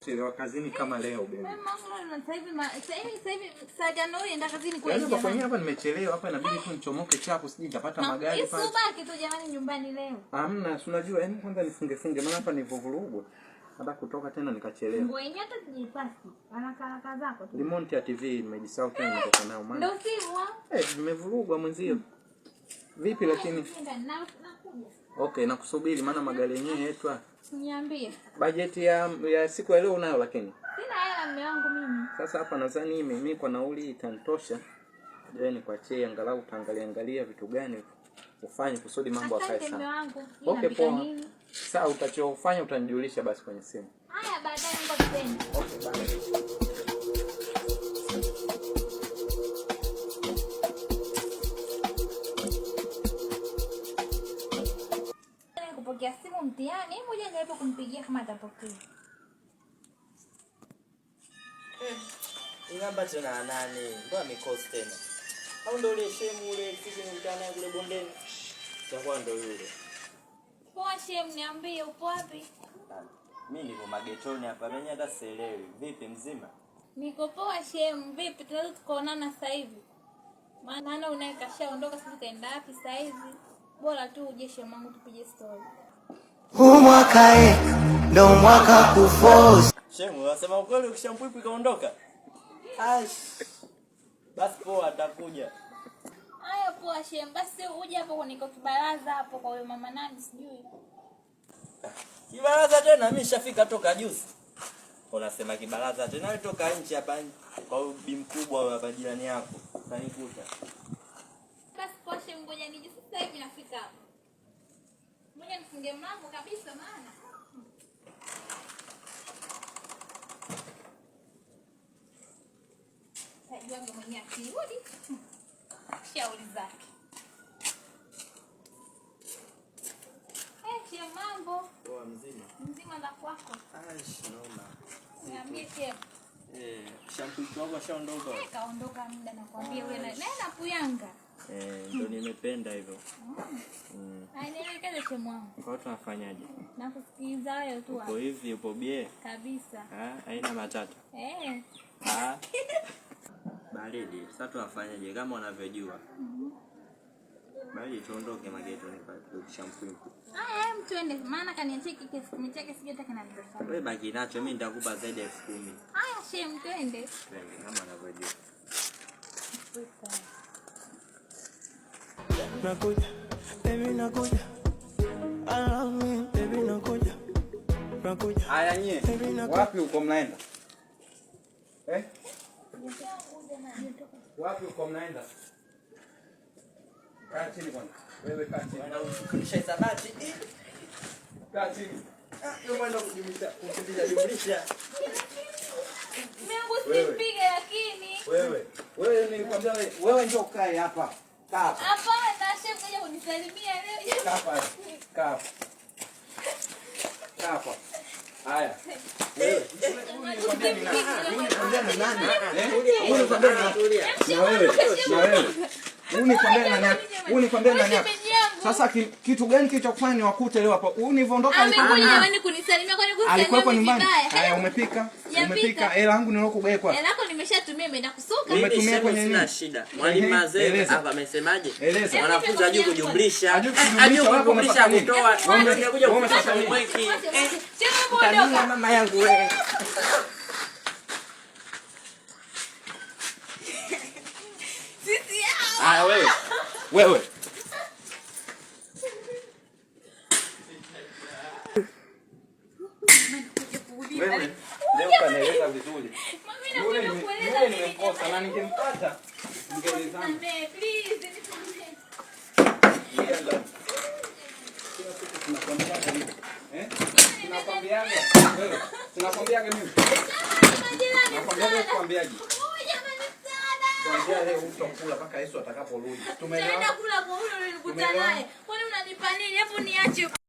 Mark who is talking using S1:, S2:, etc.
S1: Chelewa kazini kama leo baby.
S2: Wewe mama, sasa hivi sasa hivi saa tano unaenda kazini kweli?
S1: Yaani kwa kwenye hapa nimechelewa, hapa inabidi tu nichomoke chapu, sijui nitapata magari
S2: pale. Usibaki tu jamani nyumbani leo.
S1: Hamna, si unajua yaani kwanza nifunge funge maana hapa nilivovurugwa. Hata kutoka tena nikachelewa.
S2: Nguo yenyewe hata sijaipasi. Ana karaka zako tu.
S1: Remote ya TV nimejisahau tena nitoka nayo maana.
S2: Ndio simu.
S1: Eh, nimevurugwa mwenzio. Vipi lakini?
S2: Nakuja.
S1: Okay, nakusubiri maana magari yenyewe yetu.
S2: Niambie.
S1: Bajeti ya siku ya leo unayo lakini?
S2: Sina hela mume wangu mimi.
S1: Sasa hapa nadhani mimi kwa nauli itanitosha. Je, nikuachie angalau utaangalia angalia vitu gani ufanye kusudi mambo yakae
S2: sawa.
S1: Asante
S2: Mume wangu.
S1: Okay, poa. Sasa utachofanya utanijulisha basi kwenye simu.
S2: Haya, baadaye Mungu akipenda.
S1: Okay, bye.
S2: Kupokea simu mtihani, hebu ngoja jaribu kumpigia kama atapokea.
S3: Namba tena nani? Mbona mikosi tena? Au ndio ule shemu ule sisi nilikutana naye kule bondeni? Itakuwa ndio yule.
S2: Poa shemu, niambie upo wapi?
S3: Mimi niko magetoni hapa, mimi hata sielewi. Vipi mzima?
S2: Niko poa shemu, vipi tunaweza tukaonana sasa hivi? Maana unaye kashaondoka, sisi kaenda wapi sasa hivi? Bora tu uje shemu wangu tupige story.
S4: Huu mwaka ndo mwaka kuforce.
S3: Shemu, unasema ukweli ukishampwipu ikaondoka? Ash. Basi poa, atakuja.
S2: Haya poa shemu, basi uje hapo niko kibaraza hapo kwa huyo mama nani sijui.
S3: Kibaraza tena mimi nishafika toka juzi. Unasema kibaraza tena wewe toka nje hapa kwa huyu bi mkubwa hapa jirani yako. Utanikuta.
S2: Basi poa shemu, ngoja nije sasa hivi nafika hapo. Ngoja nifunge mlango kabisa maana. Tajua mwenyewe akirudi shauri zake. Eh, shemu mambo.
S3: Poa mzima.
S2: Mzima za kwako.
S3: Aish, noma.
S2: Niambie shemu.
S3: Eh, shampoo wako ashaondoka.
S2: Eh, kaondoka muda nakwambia yule na naye puyanga.
S3: Eh, ndo nimependa hivyo.
S2: Ai, nielekeze shemu wangu.
S3: Kwa hiyo tunafanyaje?
S2: Nakusikiliza wewe tu
S3: Upo
S2: hapo.
S3: hivi, upo bie?
S2: Kabisa.
S3: Ah, haina matata.
S2: Eh.
S3: Ah. Baridi. Sasa tunafanyaje kama unavyojua? Baridi tuondoke magetoni kwa shampoo.
S2: Haya, hem twende maana kaniachia kile 10,000 chake sijui hata kinanitosha.
S3: Wewe baki nacho, mimi nitakupa zaidi ya 10,000.
S2: Haya shemu twende.
S3: Twende kama unavyojua.
S4: Nakuja, baby nakuja. I love me, baby nakuja. Nakuja.
S1: Haya nyie, wapi uko mnaenda? Eh? Wapi uko mnaenda? Kaa chini kwanza. Wewe kaa chini.
S3: Kufundisha hisabati.
S1: Kaa chini. Wewe mwenda kujumlisha, kufundisha jumlisha.
S2: Mungu simpige lakini.
S1: Wewe, wewe nilikwambia wewe, wewe njoo ukae hapa. Kaa hapa.
S2: Hapana, shemu kaja kunisalimia leo.
S1: Kaa hapa. Kaa hapa. Kaa hapa. Haya. Wewe, unikwambia ni nani? Unikwambia ni nani? Eh? Unikwambia ni nani? Na wewe, na wewe. Unikwambia nani? Unikwambia nani? Sasa kitu gani kilichokufanya niwakute leo hapa? Univondoka
S2: alikuwa nyumbani kunisalimia, kwani
S1: alikuwa
S2: kunisalimia
S1: nyumbani.
S2: vibaya?
S1: Haya, umepika? Umepika hela yangu nilokugaia kwa.
S2: Hela yako nimeshatumia imeenda kusuka.
S1: Umetumia kwenye nini?
S3: Sina shida. Mwalimu Mazee hapa amesemaje?
S1: Eleza.
S3: Wanafunzi hajui kujumlisha.
S1: Hajui kujumlisha,
S3: Hajui kutoa. Wamekuja kufanya mweki.
S2: Shemu
S3: Mama yangu wewe.
S2: Sisi hao.
S1: Haya wewe. Wewe. Wewe leo kanaeleza vizuri.
S2: Mimi
S1: Yule
S2: nakuja kueleza
S1: yule
S2: mimi
S1: nimemkosa na ningempata ningeelezana.
S2: jamani. Please nisamehe.
S1: Kila siku tunakwambiaga hivi. Eh? Tunakwambiaga wewe. Tunakwambiaga mimi. Nakwambiaga kukwambiaje? Kuanzia leo utakula mpaka Yesu atakaporudi.
S2: Tumeenda
S1: Tumeelewana?
S2: kula kwa ule ulinikuta naye. Kwani unanipa nini? Hebu niache.